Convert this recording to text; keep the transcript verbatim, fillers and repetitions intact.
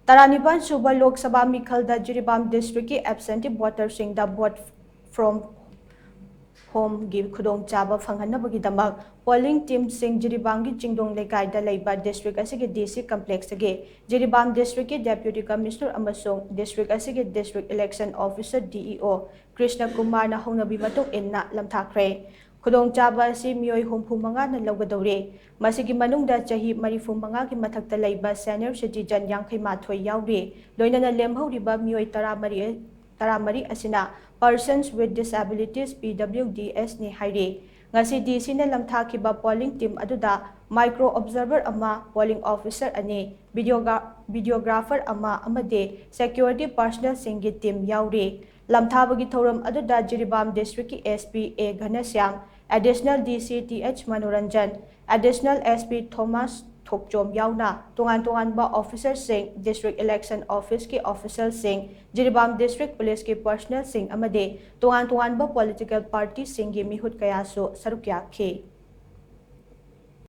ꯇꯔꯥꯅꯤꯄꯥꯟ ꯁꯨꯕ ꯂꯣꯛ ꯁꯚꯥ ꯃꯤꯈꯜꯗ ꯖꯤꯔꯤꯕꯥꯝ ꯗꯤꯁꯇ꯭ꯔꯤꯛꯀꯤ ꯑꯦꯕꯁꯦꯟꯇꯤ ꯚꯣꯇꯔꯁꯤꯡꯗ ꯚꯣꯠ ꯐ꯭ꯔꯣꯝ ꯍꯣꯝꯒꯤ ꯈꯨꯗꯣꯡꯆꯥꯕ ꯐꯪꯍꯟꯅꯕꯒꯤꯗꯃꯛ ꯄꯣꯂꯤꯡ ꯇꯤꯝꯁꯤꯡ ꯖꯤꯔꯤꯕꯥꯝꯒꯤ ꯆꯤꯡꯗꯣꯡ ꯂꯩꯀꯥꯏꯗ ꯂꯩꯕ ꯗꯤꯁꯇ꯭ꯔꯤꯛ ꯑꯁꯤꯒꯤ ꯗꯤ ꯁꯤ ꯀꯝꯄ꯭ꯂꯦꯛꯁꯇꯒꯤ ꯖꯤꯔꯤꯕꯥꯝ ꯗꯤꯁꯇ꯭ꯔꯤꯛꯀꯤ ꯗꯦꯄ꯭ꯌꯨꯇꯤ ꯀꯃꯤꯁꯅꯔ ꯑꯃꯁꯨꯡ ꯗꯤꯁꯇ꯭ꯔꯤꯛ ꯑꯁꯤꯒꯤ ꯗꯤꯁꯇ꯭ꯔꯤꯛ ꯏꯂꯦꯛꯁꯟ ꯑꯣꯐꯤꯁꯔ, ꯗꯤ ꯏ ꯑꯣ, ꯀ꯭ꯔꯤꯁꯅ ꯀꯨꯃꯥꯔꯅ ꯍꯧꯅꯕꯤ ꯃꯇꯨꯡ ꯏꯟꯅ ꯂꯝꯊꯥꯈ꯭ꯔꯦ꯫ ꯈꯨꯗꯣꯡꯆꯥꯕ ꯑꯁꯤ ꯃꯤꯑꯣꯏ ꯍꯨꯝꯐꯨ ꯃꯉꯥꯅ ꯂꯧꯒꯗꯧꯔꯤ꯫ ꯃꯁꯤꯒꯤ ꯃꯅꯨꯡꯗ ꯆꯍꯤ ꯃꯔꯤꯐꯨ ꯃꯉꯥꯒꯤ ꯃꯊꯛꯇ ꯂꯩꯕ ꯁꯦꯅꯤꯌꯔ ꯁꯤꯇꯤꯖꯟ ꯌꯥꯡꯈꯩ ꯃꯥꯊꯣꯏ ꯌꯥꯎꯔꯤ꯫ ꯂꯣꯏꯅꯅ ꯂꯦꯝꯍꯧꯔꯤꯕ ꯃꯤꯑꯣꯏ ꯇꯔꯥꯃꯔꯤ, ꯇꯔꯥꯃꯔꯤ ꯑꯁꯤꯅ Persons with Disabilities, P W D ꯑꯦꯁꯅꯤ ꯍꯥꯏꯔꯤ꯫ ꯉꯁꯤ ꯗꯤ ꯁꯤꯅ ꯂꯝꯊꯥꯈꯤꯕ ꯄꯣꯂꯤꯡ ꯇꯤꯝ ꯑꯗꯨꯗ ꯃꯥꯏꯀ꯭ꯔꯣ ꯑꯣꯕꯖꯔꯚꯔ ꯑꯃ, ꯄꯣꯂꯤꯡ ꯑꯣꯐꯤꯁꯔ ꯑꯅꯤ, ꯚꯤꯗꯤꯑꯣꯒ꯭ꯔꯥ-, ꯚꯤꯗꯤꯑꯣꯒ꯭ꯔꯥꯐꯔ ꯑꯃ ꯑꯃꯗꯤ ꯁꯦꯀ꯭ꯌꯨꯔꯤꯇꯤ ꯄꯥꯔꯁꯅꯦꯜꯁꯤꯡꯒꯤ ꯇꯤꯝ ꯌꯥꯎꯔꯤ꯫ ꯂꯝꯊꯥꯕꯒꯤ ꯊꯧꯔꯝ ꯑꯗꯨꯗ ꯖꯤꯔꯤꯕꯥꯝ ꯗꯤꯁꯇ꯭ꯔꯤꯛꯀꯤ ꯑꯦꯁ ꯄꯤ ꯑꯦ ꯘꯅꯁ꯭ꯌꯥꯝ, additional D C T H Manoranjan, additional S P Thomas Thokchom ꯌꯥꯎꯅ ꯇꯣꯉꯥꯟ ꯇꯣꯉꯥꯟꯕ ꯑꯣꯐꯤꯁꯔꯁꯤꯡ, ꯗꯤꯁꯇ꯭ꯔꯤꯛ ꯏꯂꯦꯛꯁꯟ ꯑꯣꯐꯤꯁꯀꯤ ꯑꯣꯐꯤꯁꯔꯁꯤꯡ, ꯖꯤꯔꯤꯕꯥꯝ ꯗꯤꯁꯇ꯭ꯔꯤꯛ ꯄꯨꯂꯤꯁꯀꯤ ꯄꯥꯔꯁꯅꯦꯜꯁꯤꯡ ꯑꯃꯗꯤ ꯇꯣꯉꯥꯟ ꯇꯣꯉꯥꯟꯕ ꯄꯣꯂꯤꯇꯤꯀꯦꯜ ꯄꯥꯔꯇꯤꯁꯤꯡꯒꯤ ꯃꯤꯍꯨꯠ ꯀꯌꯥꯁꯨ ꯁꯔꯨꯛ ꯌꯥꯈꯤ꯫